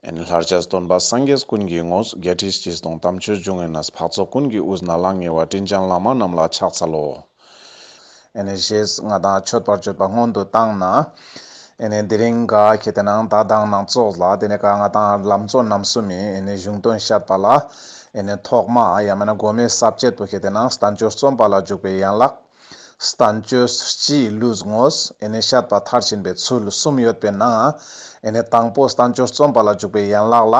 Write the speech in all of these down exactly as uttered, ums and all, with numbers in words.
ཨེ་ནི་ལྷར་བཅས་སྟོན་པ་སངས་རྒྱས་ཀུན་གྱི་ངོས། བརྒྱད་ཁྲི་བཞི་སྟོང་དམ་ཆོས་འབྱུང་བའི་གནས། འཕགས་ཚོགས་ཀུན་གྱི་དབུས་ན་ལྷང་ངེ་བ། དྲིན་ཅན་བླ་མ་རྣམས་ལ་ཕྱག་འཚལ་ལོ། ཨེ་ནི་ཞེས་ང་དང་མཆོད་པར་བརྗོད་པ་སྔོན་དུ་བཏང་ན། ཨེ་ནི་དེ་རིང་ག་ཁེ་ཏེ་ནང་ད་དང་ནང་ཙོགས་ལ་དེ་ནས་ག་ང་དང་ལམ་གཙོ་རྣམ་གསུམ་མི་ཨེ་ནི་གཞུང་དོན་བཤད་པ་ལ། ཨེ་ནི་ཐོག་མ་ཡང་མེད་ན་གོ་མའི་ས་བཅད་པོ་ཁེ་ཏེ་ནང་བསྟན་བཅོས་རྩོམ་པ་ལ་འཇུག་པའི་ཡན་ལག་བསྟན་བཅོས་སྤྱིའི་ལུས་དངོས་ཨེ་ནི་བཤད་པ་མཐར་ཕྱིན་པའི་ཚུལ་གསུམ་ཡོད་པའི་ནང་། ཨེ་ནི་དང་པོ་བསྟན་བཅོས་རྩོམ་པ་ལ་འཇུག་པའི་ཡན་ལག་ལ།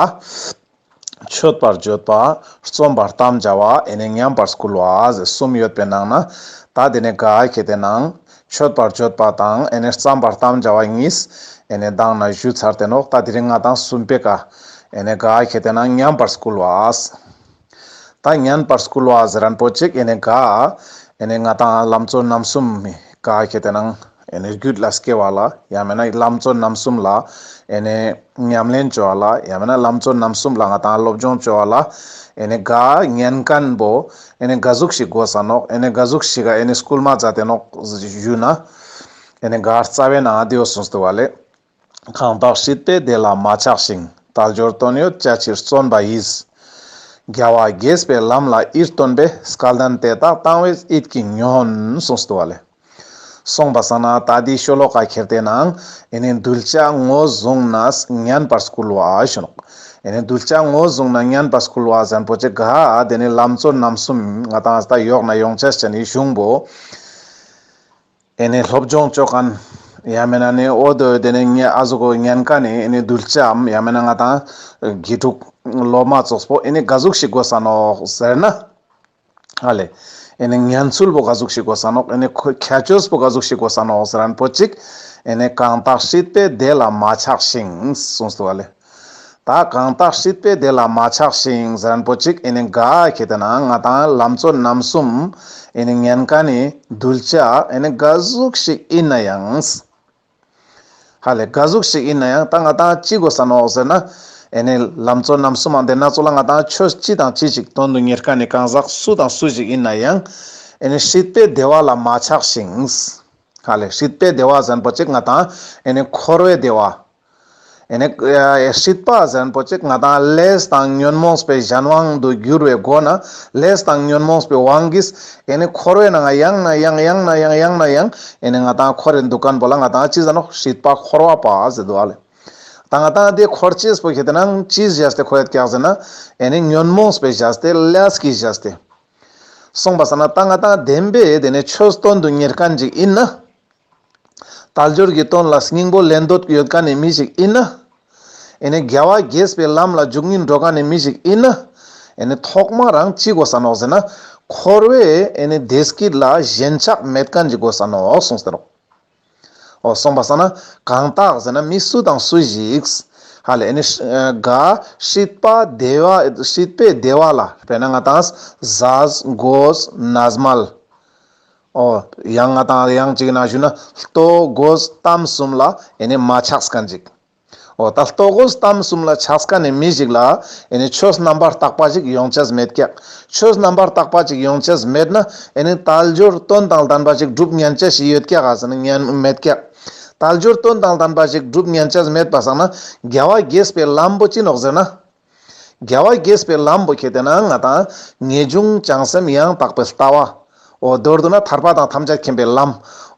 མཆོད་པར་བརྗོད་པ། རྩོམ་པར་དམ་བཅའ་བ། ཨེ་ནི་ཉན་པར་བསྐུལ་བ་ཟེར་གསུམ་ཡོད་པའི་ནང་ན། ད་དེ་ནས་ག་ཁེ་ཏེ་ནང་མཆོད་པར་བརྗོད་པ་དང་ཨེ་ནི་རྩོམ་པར་དམ་བཅའ་བ་གཉིས་ཨེ་ནི་དང་ན་ཞུ་ཚར་ཏེ་ནོག་ད་དེ་རིང་ང་དང་གསུམ་པའི་ཀ་ཨེ་ནི་ག་ཁེ་ཏེ་ནང་ཉན་པར་བསྐུལ་བ། ད་ཉན་པར་བསྐུལ་བ་ཟེར་མཁན་པོ་ཅིག་ཨེ་ནི་ག་ཨེ་ནི་ང་དང་ལམ་གཙོ་རྣམ་གསུམ་ག་ཁེ་ཏེ་ནང་ཨེ་ནི་རྒྱུད་ལ་སྐྱེ་བ་ལ་ཡང་མེད་ན་ལམ་གཙོ་རྣམ་གསུམ་ལ་ཨེ་ནི་ཉམས་ལེན་བཅོ་བ་ལ་ཡང་མེད་ན་ལམ་གཙོ་རྣམ་གསུམ་ལ་ང་དང་སློབ་སྦྱོང་བཅོ་བ་ལ་ཨེ་ནི་ག་ཉན་མཁན་པོ་ཨེ་ནི་ག་ཟུག་ཞིག་དགོས་ས་ནོག་ཨེ་ནི་ག་ཟུག་ཞིག་ག་ཨེ་ནི་སྐུལ་མ་མཛད་དེ་ནོག་ཞུ་ན། ཨེ་ནི་ག་རྩ་བའི་ནང་དེའོ་གསུངས་འདུག་བ་ལེ། གང་དག་སྲིད་པའི་བདེ་ལ་མ་ཆགས་ཤིང་། དལ་འབྱོར་དོན་ཡོད་བྱ་ཕྱིར་བརྩོན་པ་ཡིས། རྒྱལ་བ་དགྱེས་པའི་ལམ་ལ་ཡིད་རྟོན་པས། སྐལ་ལྡན་དེ་དག་དང་བས་ཡིད་ཀྱིས་ཉོན། གསུངས་འདུག་བ་ལེ། གསུངས་པ་སང་ན་ད་འདི་ཤོ་ལོ་ཀ་ཁྱེར་ཏེ་ནང་ཨེ་ནི་གདུལ་བྱ་ངོས་བཟུང་ནས་ཉན་པར་བསྐུལ་བ་ཞུ་ནོག་ཨེ་ནི་གདུལ་བྱ་ངོས་བཟུང་ནས་ཉན་པར་བསྐུལ་བ་ཟེར་མཁན་པོ་ཅིག་ག་དེ་ནི་ལམ་གཙོ་རྣམ་གསུམ་ང་དང་ད་ཡོག་ན་ཡོང་ཆ་ཅན་ནི་གཞུང་པོ། ཨེ་ནི་སློབ་སྦྱོང་བཅོ་མཁན་ཡང་མེད་ན་ནི་འོ་དོ་དེ་ནི་ཨ་ཟུག་གོ་ཉན་མཁན་ནི་ཨེ་ནི་གདུལ་བྱའམ་ཡང་མེད་ན་ང་དང་དགེ་ཕྲུག་སློབ་མ་ཙོགས་པོ་ཨེ་ནི་ག་ཟུག་ཞིག་དགོས་ས་ནོག་ཟེར་ན། ཨ་ལེ། ཨེ་ནི་ཉན་ཚུལ་པོ་ག་ཟུག་ཞིག་དགོས་ས་ནོག་ཨེ་ནི་ཁོ་ཁྱད་ཆོས་པོ་ག་ཟུག་ཞིག་དགོས་ས་ནོག་ཟེར་མཁན་པོ་ཅིག་ཨེ་ནི་གང་དག་སྲིད་པའི་བདེ་ལ་མ་ཆགས་ཤིང་གསུངས་འདུག་ཨ་ལེ། ད་གང་དག་སྲིད་པའི་བདེ་ལ་མ་ཆགས་ཤིང་ཟེར་མཁན་པོ་ཅིག་ཨེ་ནི་ག་ཁེ་ཏེ་ནང་ང་དང་ལམ་གཙོ་རྣམ་གསུམ་ཨེ་ནི་ཉན་མཁན་ནི་གདུལ་བྱ་ཨེ་ནི་ག་ཟུག་ཞིག་ཡིན་ན་ཡང་། ཧ་ལེ་ག་ཟུག་ཞིག་ཡིན་ན་ཡང་ད་ང་དང་ཅི་དགོས་ས་ནོག་ཟེར་ན། ཨེ་ནི་ལམ་གཙོ་རྣམ་གསུམ་མ་དེ་ན་ཚོ་ལ་ང་དང་ཆོས་ཅི་དང་ཅི་ཞིག་དོན་དུ་གཉེར་མཁན་ནི་གང་ཟག་སུ་དང་སུ་ཞིག་ཡིན་ན་ཡང་། ཨེ་ནི་སྲིད་པའི་བདེ་བ་ལ་མ་ཆགས་ཤིང་། ཧ་ལེ་སྲིད་པའི་བདེ་བ་ཟེར་མཁན་པོ་ཅིག་ང་དང་ཨེ་ནི་འཁོར་བའི་བདེ་བ། ཨེ་ནི་ཨ་སྲིད་པ་ཟེར་མཁན་པོ་ཅིག་ང་དང་ལས་དང་ཉོན་མོངས་པའི་གཞན་དབང་དུ་གྱུར་བའི་སྒོ་ན་ལས་དང་ཉོན་མོངས་པའི་དབང་གིས་ཨེ་ནི་འཁོར་བའི་ནང་ཡང་ན་ཡང་ཡང་ན་ཡང་ཡང་ན་ཡང་ཨེ་ནི་ང་དང་འཁོར་རེ་འདུག་མཁན་པོ་ལ་ང་དང་ཅི་ཟེར་ནོག་སྲིད་པ་འཁོར་བ་པ་ཟེར་འདུག་ཨ་ལེ། ད་ང་དང་དེ་འཁོར་ཅེས་པོ་ཁེ་ཏེ་ནང་ཅི་བྱས་ཏེ་འཁོར་ཡོད་ཀྱག་ཟེར་ན་ཨེ་ནི་ཉོན་མོངས་པའི་བྱས་ཏེ་ལས་ཀྱིས་བྱས་ཏེ། གསུངས་པ་སང་ན་ད་ང་དང་བདེན་པའི་དེ་ནི་ཆོས་དོན་དུ་གཉེར་མཁན་ཅིག་ཡིན་ན། དལ་འབྱོར་གྱི་དོན་ལ་སྙིང་པོ་ལེན་འདོད་ཡོད་མཁན་ནི་མི་ཞིག་ཡིན་ན། ཨེ་ནི་རྒྱལ་བ་དགྱེས་པའི་ལམ་ལ་འཇུག་སྙིང་འདོད་མཁན་ནི་མི་ཞིག་ཡིན་ན། ཨེ་ནི་ཐོག་མ་རང་ཅི་དགོས་ས་ནོག་ཟེར་ན། འཁོར་བའི་ཨེ་ནི་བདེ་སྐྱིད་ལ་ཞེན་ཆགས་མེད་མཁན་ཅིག་དགོས་ས་ནོག་གསུངས་ཏེ་ནོག་འོ་གསུངས་པ་སང་ན་གང་དག་ཟེར་ན་མི་སུ་དང་སུ་ཞིག་ཧ་ལེ་ཨེ་ནི་ག་སྲིད་པ་བདེ་བ་སྲིད་པའི་བདེ་བ་ལ་དཔེར་ན་ང་དང་ཟས་གོས་གནས་མལ། འོ། ཡང་ང་དང་ཡང་ཅིག་ན་ཞུ་ན་ལྟོ་གོས་གཏམ་གསུམ་ལ་ཨེ་ནི་མ་ཆགས་མཁན་ཅིག་འོ་ད་ལྟོ་གོས་གཏམ་གསུམ་ལ་ཆགས་མཁན་ནི་མི་ཞིག་ལ་ཨེ་ནི་ཆོས་རྣམ་པར་དག་པ་ཅིག་ཡོང་ཆ་མེད་ཀྱག་ཆོས་རྣམ་པར་དག་པ་ཅིག་ཡོང་ཆ་མེད་ན་ཨེ་ནི་དལ་འབྱོར་དོན་དང་ལྡན་པ་ཅིག་སྒྲུབ་ཉན་ཆ་ཞིག་ཡོད་ཀྱག་ག་ཟེར་ན་ཉན་མེད་ཀྱག་དལ་འབྱོར་དོན་དང་ལྡན་པ་ཅིག་སྒྲུབ་ཉན་ཆ་མེད་པ་སང་ན་རྒྱལ་བ་དགྱེས་པའི་ལམ་པོ་ཅི་ནོག་ཟེར་ན། རྒྱལ་བ་དགྱེས་པའི་ལམ་པོ་ཁེ་ཏེ་ན་ང་དང་ངེས་འབྱུང་བྱང་སེམས་ཡང་དག་པའི་ལྟ་བ། འོ་མདོར་བསྡུ་ན་ཐར་པ་དང་ཐམས་ཅད་མཁྱེན་པའི་ལམ།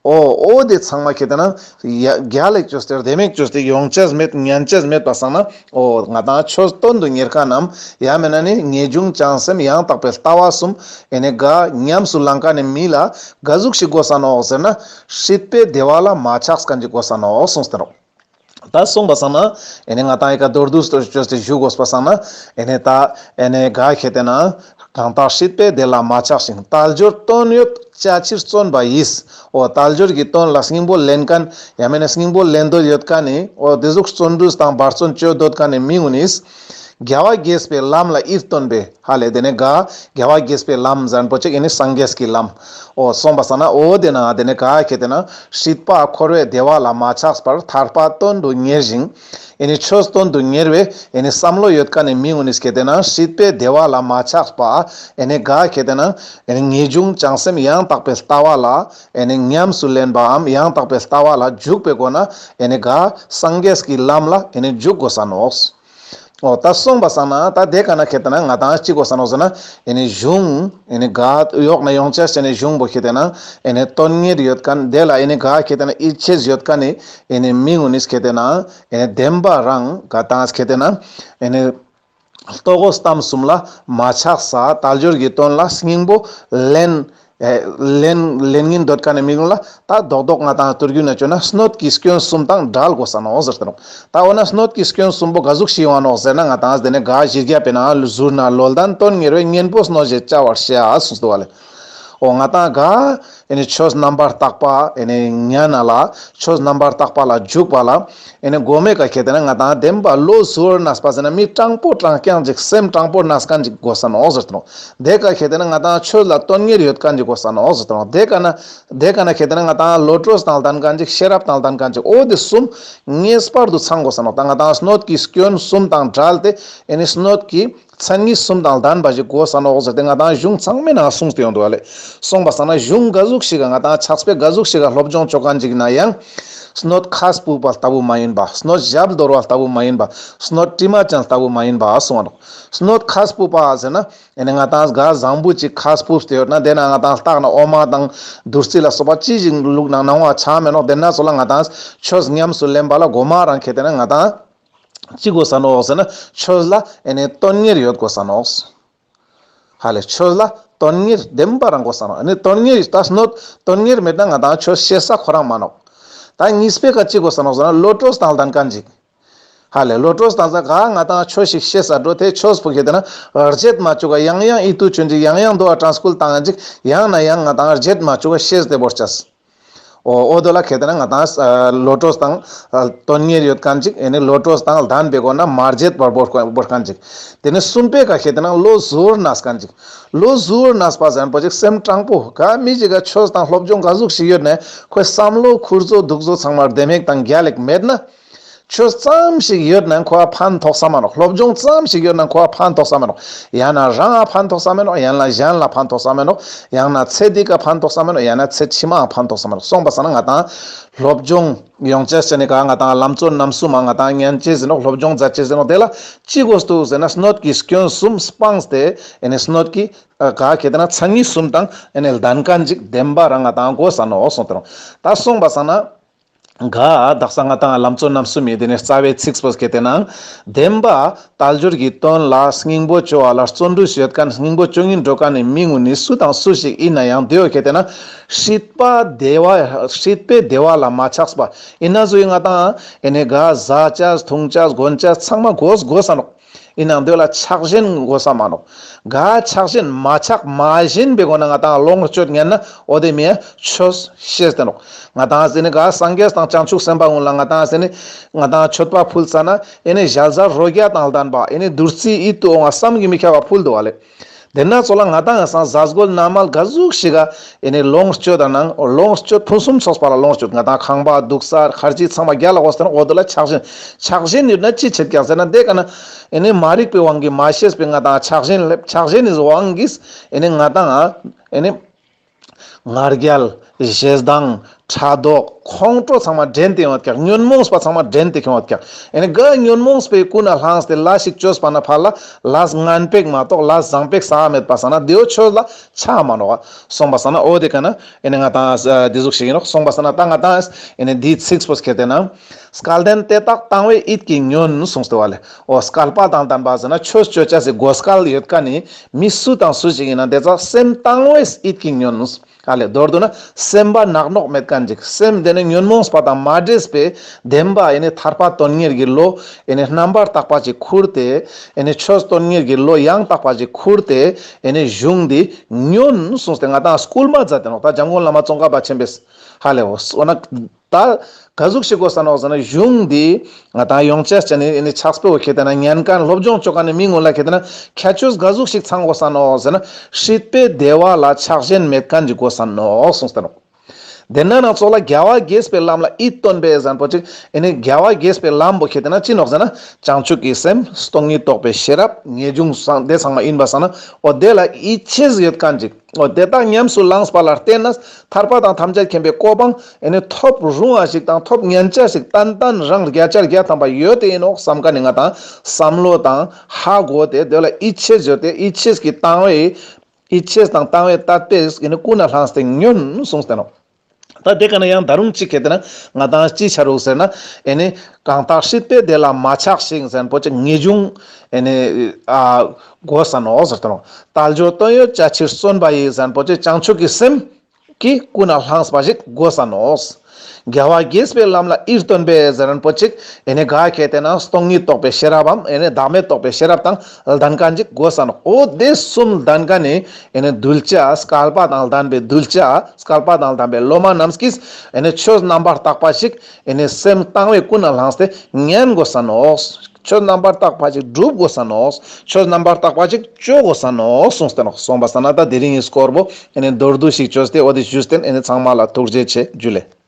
འོ་འོ་དེ་ཚང་མ་ཁེ་ཏེ་ན་ཡ་རྒྱལ་ལ་བཅོས་ཏེ་བདེ་མོ་བཅོས་ཏེ་ཡོང་ཆ་མེད་ཉན་ཆ་མེད་པ་སང་ན་འོ་ང་དང་ཆོས་དོན་དུ་གཉེར་མཁན་ནམ་ཡང་མེད་ན་ནི་ངེས་འབྱུང་བྱང་སེམས་ཡང་དག་པའི་ལྟ་བ་གསུམ་ཨེ་ནི་ག་ཉམས་སུ་བླང་མཁན་ནི་མི་ལ་ག་ཟུག་ཞིག་དགོས་ས་ནོག་ཟེར་ན་སྲིད་པའི་བདེ་བ་ལ་མ་ཆགས་མཁན་ཅིག་དགོས་ས་ནོག་གསུངས་ཏེ་ནོག་ད་གསུངས་པ་སང་ན་ཨེ་ནི་ང་དང་ཨེ་ཀ་མདོར་བསྡུས་ཏེ་བཅོས་ཏེ་ཞུ་དགོས་པ་སང་ན་ཨེ་ནི་ད་ཨེ་ནི་ག་ཁེ་ཏེ་ན་གང་དག་སྲིད་པའི་བདེ་ལ་མ་ཆགས་ཤིང་། དལ་འབྱོར་དོན་ཡོད་བྱ་ཕྱིར་བརྩོན་པ་ཡིས། འོ་དལ་འབྱོར་གྱི་དོན་ལ་སྙིང་པོ་ལེན་མཁན་ཡང་མེད་ན་སྙིང་པོ་ལེན་འདོད་ཡོད་མཁན་ནི་འོ་དེ་ཟུག་བརྩོན་འགྲུས་དང་འབད་བརྩོན་བཅོ་འདོད་མཁན་ནི་མི་གུན་ནིས་རྒྱལ་བ་དགྱེས་པའི་ལམ་ལ་ཡིད་རྟོན་པས། ཧ་ལེ་དེ་ནས་ག་རྒྱལ་བ་དགྱེས་པའི་ལམ་ཟེར་མཁན་པོ་ཅིག་ཨེ་ནི་སངས་རྒྱས་ཀྱི་ལམ། འོ་གསུངས་པ་སང་ན་འོ་དེ་ན་དེ་ནས་ག་ཁེ་ཏེ་ན་སྲིད་པ་འཁོར་བའི་བདེ་བ་ལ་མ་ཆགས་པར་ཐར་པ་དོན་དུ་གཉེར་ཞིང་ཨེ་ནི་ཆོས་དོན་དུ་གཉེར་བའི་ཨེ་ནི་བསམ་བློ་ཡོད་མཁན་ནི་མི་གུན་ནིས་ཁེ་ཏེ་ན་སྲིད་པའི་བདེ་བ་ལ་མ་ཆགས་པ་ཨེ་ནི་ག་ཁེ་ཏེ་ན་ཨེ་ནི་ངེས་འབྱུང་བྱང་སེམས་ཡང་དག་པའི་ལྟ་བ་ལ་ཨེ་ནི་ཉམས་སུ་ལེན་པའམ་ཡང་དག་པའི་ལྟ་བ་ལ་འཇུག་པའི་སྒོ་ན་ཨེ་ནི་ག་སངས་རྒྱས་ཀྱི་ལམ་ལ་ཨེ་ནི་འཇུག་དགོས་ས་ནོག་འོ་ད་སོང་པ་སང་ན་ད་དེ་ཀ་ན་ཁེ་ཏེ་ན་ང་ཏང་ཅི་གོས་ས་ནོག་ཟེར་ན་ཨེ་ནི་གཞུང་ཨེ་ནི་ག་ཡོག་ན་ཡོང་ཆ་ཅེ་ནི་གཞུང་པོ་ཁེ་ཏེ་ན་ཨེ་ནི་དོན་གཉེར་ཡོད་ཁན་དེ་ལ་ཨེ་ནི་ག་ཁེ་ཏེ་ན་ཡིད་ཆེས་ཡོད་ཁན་ནི་ཨེ་ནི་མི་ངུན་ནི་ཁེ་ཏེ་ན་ཨེ་ནི་བདེན་པ་རང་ག་ཏང་ཁེ་ཏེ་ན་ཨེ་ནི་ལྟོ་གོས་གཏམ་གསུམ་ལ་མ་ཆགས་ས་དལ་འབྱོར་གྱི་དོན་ལ་སྙིང་པོ་ལེན། ཨེ་ལེན་ལེན་ངིན་འདོད་ཁན་ནི་མི་ངུན་ལ་ད་རྡོག་རྡོག་ང་ཏང་དུར་རྒྱུ་ན་ཅོ་ན་སྣོད་ཀྱི་སྐྱོན་གསུམ་དང་བྲལ་གོས་ས་ནོག་ཟེར་ཏེ་ནོག། ད་འོ་ན་སྣོད་ཀྱི་སྐྱོན་གསུམ་པོ་ག་ཟུག་ཤིག་ཡོང་ང་ནོག་ཟེར་ན་ང་ཏང་དེ་ནི་ག་བཞི་བརྒྱ་པའི་ནང་ཟུར་ན་ལོ་ལྡན་དོན་གཉེར་བའི་གཉེན་པོ་སྣོད་ཞེས་བྱ་བར་བཤད་གསུངས་འདུག་བ་ལེ། འོ་ང་ཏང་ག་ཨེ་ནི་ཆོས་རྣམ་པར་དག་པ་ཨེ་ནི་ཉན་ན་ལ་ཆོས་རྣམ་པར་དག་པ་ལ་འཇུག་པ་ལ་ཨེ་ནི་གོ་མེ་ཀ་ཁེ་ཏེ་ན་ང་ཏང་བདེན་པ་བློ་གཟུ་བོར་གནས་པ་ཟེར་ན་མི་དྲང་པོ་དྲང་རྐྱང་ཅིག་སེམས་དྲང་པོར་གནས་ཁན་ཅིག་གོས་ས་ནོག་ཟེར་ཏེ་ནོག། དེ་ཀ་ཁེ་ཏེ་ན་ང་ཏང་ཆོས་ལ་དོན་གཉེར་ཡོད་ཁན་ཅིག་གོས་ས་ནོག་ཟེར་ཏེ་ནོག། དེ་ཀ་ན་དེ་ཀ་ན་ཁེ་ཏེ་ན་ང་ཏང་བློ་གྲོས་དང་ལྡན་ཁན་ཅིག་ཤེས་རབ་དང་ལྡན་ཁན་ཅིག་འོ་དེ་གསུམ་ངེས་པར་དུ་ཚང་གོས་ས་ནོག། ད་ང་ཏང་སྣོད་ཀྱི་སྐྱོན་གསུམ་དང་བྲལ་ཏེ་ཨེ་ནི་སྣོད་ཀྱི་མཚན་ཉིད་གསུམ་དང་ལྡན་པ་ཞིག་གོས་ས་ནོག་ཟེར་ཏེ་ང་ཏང་གཞུང་ཚང་མའི་ནང་གསུངས་ཏེ་ཡོང་འདུག་བ་ལེ། སོང་པ་སང་ན་གཞུང་ག་ཟུག་ཤིག་ག་ང་ཏང་ཕྱག་དཔེ་ག་ཟུག་ཤིག་ག་སློབ་སྦྱོང་ཅོ་ཁན་ཅིག་ན་ཡང་སྣོད་ཁ་སྤུབ་པ་ལྟ་བུ་མ་ཡིན་པ། སྣོད་ཞབས་འདོར་བ་ལྟ་བུ་མ་ཡིན་པ། སྣོད་དྲི་མ་ཅན་ལྟ་བུ་མ་ཡིན་པ་གསུངས་པ་ནོག། སྣོད་ཁ་སྤུབ་པ་ཟེར་ན་ཨེ་ནི་ང་ཏང་ག་བཟང་པོ་ཅིག་ཁ་སྤུབས་ཏེ་ཡོད་ན་དེ་ན་ང་ཏང་ལྟག་ན་འོ་མ་དང་བདུད་རྩི་ལ་སོགས་པ་ཅི་ཞིག་བླུགས་ན་སྣང་བ་ཆ་མེད་ནོག། དེ་ན་ཚོ་ལ་ང་ཏང་ཆོས་ཉམས་སུ་ལེན་པ་ལ་གོ་མ་རང་ཁེ་ཏེ་ན་ང་ཏང་ཅི་གོས་ས་ནོག་ཟེར་ན་ཆོས་ལ་ཨེ་ནི་དོན་གཉེར་ཡོད་གོས་ས་ནོག། ཧ་ལེ་ཆོས་ལ་དོན་གཉེར་བདེན་པ་རང་གོས་ས་ནོག། ཨེ་ནི་དོན་གཉེར་ད་སྣོད་དོན་གཉེར་མེད་ན་ང་ཏང་ཆོས་ཤེས་ས་ཁོ་རང་མ་ནོག། ད་གཉིས་པའི་ཀ་ཅི་གོས་ས་ནོག་ཟེར་ན་བློ་གྲོས་དང་ལྡན་ཁན་ཅིག། ཧ་ལེ་བློ་གྲོས་དང་ཟ་ག་ང་ཏང་ཆོས་ཤིག་ཤེས་ས་འགྲོ་དེ་ཆོས་པོ་ཁེ་ཏེ་ན་བརྗེད་མ་བཅུག་ག་ཡང་ཡང་ཡིད་དུ་ཆོན་ཅིག་ཡང་ཡང་འདུ་བ་དྲན་སྐུལ་བཏང་ཅིག་ཡང་ན་ཡང་ང་ཏང་བརྗེད་མ་བཅུག་ག་ཤེས་ཏེ་བོར་ཅེས། འོ་འོ་དོ་ལ་ཁེ་ཏེ་ན་ང་ཏང་ཨ་བློ་གྲོས་དང་ཨ་དོན་གཉེར་ཡོད་ཁན་ཅིག་ཨེ་ནི་བློ་གྲོས་དང་ལྡན་པའི་སྒོ་ན་མ་བརྗེད་པར་བོར་བོར་ཁན་ཅིག། དེ་ནི་གསུམ་པའི་ཀ་ཁེ་ཏེ་ན་བློ་གཟུ་བོར་གནས་ཁན་ཅིག། བློ་གཟུ་བོར་གནས་པ་ཟེར་ན་པོ་ཅིག་སེམས་དྲང་པོ་ག་མི་ཅིག་ག་ཆོས་དང་སློབ་སྦྱོང་ག་ཟུག་ཤིག་ཡོད་ན་ཁོའི་བསམ་བློ་ཁུར་ཚོ་འདུག་ཚོ་ཚང་མ་ལྡེ་མིག་དང་རྒྱལ་ལེགས་མེད་ན། ཆོས་ཙམ་ཞིག་ཡོད་ན་ཁོ་ཨ་ཕན་ཐོགས་ས་མ་ནོག། སློབ་སྦྱོང་ཙམ་ཞིག་ཡོད་ན་ཁོ་ཨ་ཕན་ཐོགས་ས་མ་ནོག། ཡང་ན་རང་ཨ་ཕན་ཐོགས་ས་མ་ནོག། ཡང་ན་གཞན་ལ་ཕན་ཐོགས་ས་མ་ནོག། ཡང་ན་ཚེ་འདི་ཀ་ཕན་ཐོགས་ས་མ་ནོག། ཡང་ན་ཚེ་ཕྱི་མ་ཨ་ཕན་ཐོགས་ས་མ་ནོག། སོང་པ་སང་ན་ང་ཏང་སློབ་སྦྱོང་ཡོང་ཅེས་ཟེར་ནི་ཀ་ང་ཏང་ལམ་གཙོ་རྣམ་གསུམ་མ་ང་ཏང་ཉན་ཅེས་ཟེར་ནོག། སློབ་སྦྱོང་མཛད་ཅེས་ཟེར་ནོག། དེ་ལ་ཅི་གོས་འདུག་ཟེར་ན་སྣོད་ཀྱི་སྐྱོན་གསུམ་སྤངས་ཏེ་ཨེ་ནི་སྣོད་ཀྱི་ཨ་ག་ཁེ་ཏེ་ན་མཚན་ཉིད་གསུམ་དང་ཨེ་ནི་ལྡན་ཁན་ཅིག་བདེན་པ་རང་ང་ཏང་གོས་ས་ནོག་གསུངས་ཏེ་ནོག། ད་སོང་པ་སང་ན། ག་དག་ས་ང་ཏང་ལམ་གཙོ་རྣམ་གསུམ་མི་དེ་ནི་རྩ་བའི་ཚིགས་པོ་ཁེ་ཏེ་ན། བདེན་པ་དལ་འབྱོར་གྱི་དོན་ལ་སྙིང་པོ་ཅོ་བ་ལ་བརྩོན་འགྲུས་ཡོད་ཁན་སྙིང་པོ་ཅོ་ངིན་འགྲོ་ཁན་ནི་མི་ངུན་ནི་སུ་དང་སུ་ཞིག་ཡིན་ན་ཡང་དེའོ་ཁེ་ཏེ་ན་སྲིད་པ་བདེ་བ་སྲིད་པའི་བདེ་བ་ལ་མ་ཆགས་པ་ཡིན་ན་ཟུ་ཡི་ང་ཏང་ཨེ་ནི་ག་ཟ་ཅེས་འཐུང་ཅེས་གོན་ཅེས་ཚང་མ་གོས་གོས་ས་ནོག། ཡིན་ནའང་དེ་ལ་ཆགས་ཞེན་དགོས་ས་མ་ནོག། ག་ཆགས་ཞེན་མ་ཆགས་མ་ཞེན་པའི་སྒོ་ནས་ང་ཏང་ལོངས་སྤྱོད་ཉན་ན་འོ་དེ་མིའ་ཆོས་ཤེས་ཏེ་ནོག། ང་ཏང་ཟེར་ནི་ག་སངས་རྒྱས་དང་བྱང་ཆུབ་སེམས་དཔའ་ཀུན་ལ་ང་ཏང་ཟེར་ནི་ང་ཏང་མཆོད་པ་ཕུལ་ཙ་ན་ཨེ་ནི་ཞལ་ཟས་རོ་བརྒྱ་དང་ལྡན་པ་ཨེ་ནི་བདུད་རྩི་ཡིད་དུ་འོང་བ་བསམ་གྱིས་མི་ཁྱབ་པ་ཕུལ་འདུག་བ་ལེ། དེ་ན་ཚོ་ལ་ང་ཏང་ཡང་སང་ཟས་གོས་ནང་མལ་ག་ཟུག་ཞིག་ག་ཨེ་ནི་ལོངས་སྤྱོད་དང་ནང་ལོངས་སྤྱོད་ཕུན་སུམ་ཚོགས་པ་ལ་ལོངས་སྤྱོད་ང་ཏང་ཁང་པ་འདུག་ས་ཁར་ཅི་ཚང་མ་རྒྱལ་ལ་གོས་ཏེ་ནོག། འོ་དེ་ལ་ཆགས་ཞེན་ཆགས་ཞེན་ཡོད་ན་ཅི་བྱེད་ཀྱག་ཟེར་ན་དེ་ཀ་ན་ཨེ་ནི་མ་རིག་པའི་དབང་གིས་མ་ཤེས་པའི་ང་ཏང་ཆགས་ཞེན་ལེབ་ཆགས་ཞེན་ནི་དབང་གིས་ཨེ་ནི་ང་ཏང་ཨེ་ནི་ང་རྒྱལ་ཞེ་སྡང་ཕྲག་དོག་ཁོང་ཁྲོ་ཚང་མ་འདྲེན་ཏེ་ཡོང་བ་ཀྱག། ཉོན་མོངས་པ་ཚང་མ་འདྲེན་ཏེ་ཁྱོང་བ་ཀྱག། ཨེ་ནི་ག་ཉོན་མོངས་པའི་ཀུན་ནས་བསླངས་ཏེ་ལས་ཤིག་བཅོས་པ་ན་ཕར་ལ་ལས་ངན་པ་ཞིག་མ་གཏོགས་ལས་བཟང་པ་ཞིག་བསགས་མེད་པ་སང་ན་དེའོ་ཆོས་ལ་ཆ་མ་ནོག། སོང་པ་སང་ན་འོ་དེ་ཀ་ན་ཨེ་ནི་ང་ཏང་དེ་ཟུག་ཞིག་ཡིན་ནོག། སོང་པ་སང་ན་ད་ང་ཏང་ཨེ་ནི་དེའི་ཚིགས་པོ་ཁེ་ཏེ་ན། སྐལ་ལྡན་དེ་དག་དང་བས་ཡིད་ཀྱིས་ཉོན་གསུངས་ཏེ་བ་ལེ། འོ་སྐལ་པ་དང་ལྡན་པ་ཟེར་ན་ཆོས་སྤྱོད་ཅེས་སི་གོ་སྐལ་ཡོད་ཁན་ནི་མི་སུ་དང་སུ་ཞིག་ཡིན་ན་དེ་ཚོ་སེམས་དང་བས་ཡིད་ཀྱིས་ཉོན། ཨ་ལེ་མདོར་བསྡུ་ན་སེམས་པ་ནག་ནོག་མེད་ཁན་ཅིག། སེམས་དེ་ནི་ཉོན་མོངས་པ་དང་མ་འདྲེས་པའི་བདེན་པ་ཨེ་ནི་ཐར་པ་དོན་གཉེར་གྱི་བློ་ཨེ་ནི་རྣམ་པར་དག་པ་ཅིག་ཁུར་ཏེ་ཨེ་ནི་ཆོས་དོན་གཉེར་གྱི་བློ་ཡང་དག་པ་ཅིག་ཁུར་ཏེ་ཨེ་ནི་གཞུང་འདི་ཉོན་གསུངས་ཏེ་ང་ཏང་སྐུལ་མ་མཛད་དེ་ནོག། ད་འཇམ་མགོན་བླ་མ་ཙོང་ཁ་པ་ཆེན་པོས་ཧ་ལེ་འོ་ན། ད་ག་ཟུག་ཞིག་གོས་ས་ནོག་ཟེར་ན་གཞུང་འདི་ང་ཏང་ཡོང་ཅེས་ཅན་ནི་ཨེ་ནི་ཕྱག་དཔེ་བོ་ཁེ་ཏེ་ན་ཉན་ཁན་སློབ་སྦྱོང་ཅོ་ཁན་ནི་མི་ངུན་ལ་ཁེ་ཏེ་ན་ཁྱད་ཆོས་ག་ཟུག་ཞིག་ཚང་གོས་ས་ནོག་ཟེར་ན་སྲིད་པའི་བདེ་བ་ལ་ཆགས་ཞེན་མེད་ཁན་ཅིག་གོས་ས་ནོག་གསུངས་ཏེ་ནོག། དེ་ན་ན་ཚོགས་ལ་རྒྱལ་བ་དགྱེས་པའི་ལམ་ལ་ཡིད་རྟོན་པའི་ཟེར་ཁན་པོ་ཅིག་ཨེ་ནི་རྒྱལ་བ་དགྱེས་པའི་ལམ་པོ་ཁེ་ཏེ་ན་ཅི་ནོག་ཟེར་ན་བྱང་ཆུབ་ཀྱི་སེམས་སྟོང་ཉིད་རྟོགས་པའི་ཤེས་རབ་ངེས་འབྱུང་སང་དེ་ཚང་མ་ཡིན་པ་སང་ན་འོ་དེ་ལ་ཡིད་ཆེས་ཡོད་ཁན་ཅིག་འོ་དེ་དག་ཉམས་སུ་བླངས་པ་ལ་བརྟེན་ན་ཐར་པ་དང་ཐམས་ཅད་མཁྱེན་པའི་གོ་འཕང་ཨེ་ནི་ཐོབ་རུང་བ་ཞིག་དང་ཐོབ་ཉན་ཆ་ཞིག་ཏན་ཏན་རང་བརྒྱ་ཆ་བརྒྱ་ཐམ་པ་ཡོད་དེ་ཡིན་ནོག་བསམ་ཁན་ནི་ང་དང་བསམ་བློ་དང་ཧ་གོ་སྟེ་དེ་ལ་ཡིད་ཆེས་ཡོད་དེ་ཡིད་ཆེས་ཀྱི་དང་བའི་ཡིད་ཆེས་དང་དང་བའི་དད་པས་ཨེ་ནི་ཀུན་ནས་བསླངས་ཏེ་ཉོན་གསུངས་ཏེ་ནོག་ད་དེ་ཀ་ན་ཡང་ད་རུང་གཅིག་ཁེ་ཏེ་ན་ང་དང་ཅི་ཆ་རུག་ཟེར་ན་ཨེ་ནི་གང་དག་སྲིད་པའི་བདེ་ལ་མ་ཆགས་ཤིང་ཟེར་ཁན་པོ་ཅིག་ངེས་འབྱུང་ཨེ་ནི་ཨ་དགོས་ས་ནོག་ཟེར་ཏེ་ནོག་དལ་འབྱོར་དོན་ཡོད་བྱ་ཕྱིར་བརྩོན་པ་ཡིས་ཟེར་ཁན་པོ་ཅིག་བྱང་ཆུབ་ཀྱི་སེམས་ཀྱི་ཀུན་ནས་བསླངས་པ་ཞིག་དགོས་ས་ནོག་རྒྱལ་བ་དགྱེས་པའི་ལམ་ལ་ཡིད་རྟོན་པའི་ཟེར་ཁན་པོ་ཅིག་ཨེ་ནི་ག་ཁེ་ཏེ་ན་སྟོང་ཉིད་རྟོགས་པའི་ཤེས་རབ་བམ་ཨེ་ནི་བདག་མེད་རྟོགས་པའི་ཤེས་རབ་དང་ལྡན་ཁན་ཅིག་དགོས་ས་ནོག་འོ་དེ་གསུམ་ལྡན་ཁན་ནི་ཨེ་ནི་གདུལ་བྱ་སྐལ་པ་དང་ལྡན་པའི་གདུལ་བྱ་སྐལ་པ་དང་ལྡན་པའི་སློབ་མ་རྣམས་ཀྱིས་ཨེ་ནི་ཆོས་རྣམ་པར་དག་པ་ཞིག་ཨེ་ནི་སེམས་དང་བའི་ཀུན་ནས་བསླངས་ཏེ་ཉན་དགོས་ས་ནོག་ཆོས་རྣམ་པར་དག་པ་ཞིག་སྒྲུབ་དགོས་ས་ནོག་ཆོས་རྣམ་པར་དག་པ་ཞིག་སྤྱོད་དགོས་ས་ནོག་གསུངས་ཏེ་ནོག་སོང་པ་ས་ན་ད་དེ་རིང་གི་སྐོར་པོ་ཨེ་ནི་མདོར་བསྡུས་ཤིག་བཅོས་ཏེ་འོ་དེ་ཞུས་ཏེ་ཨེ་ནི་ཚང་མ་ལ་ཐུགས་རྗེ་ཆེ་ཇུ་ལེ།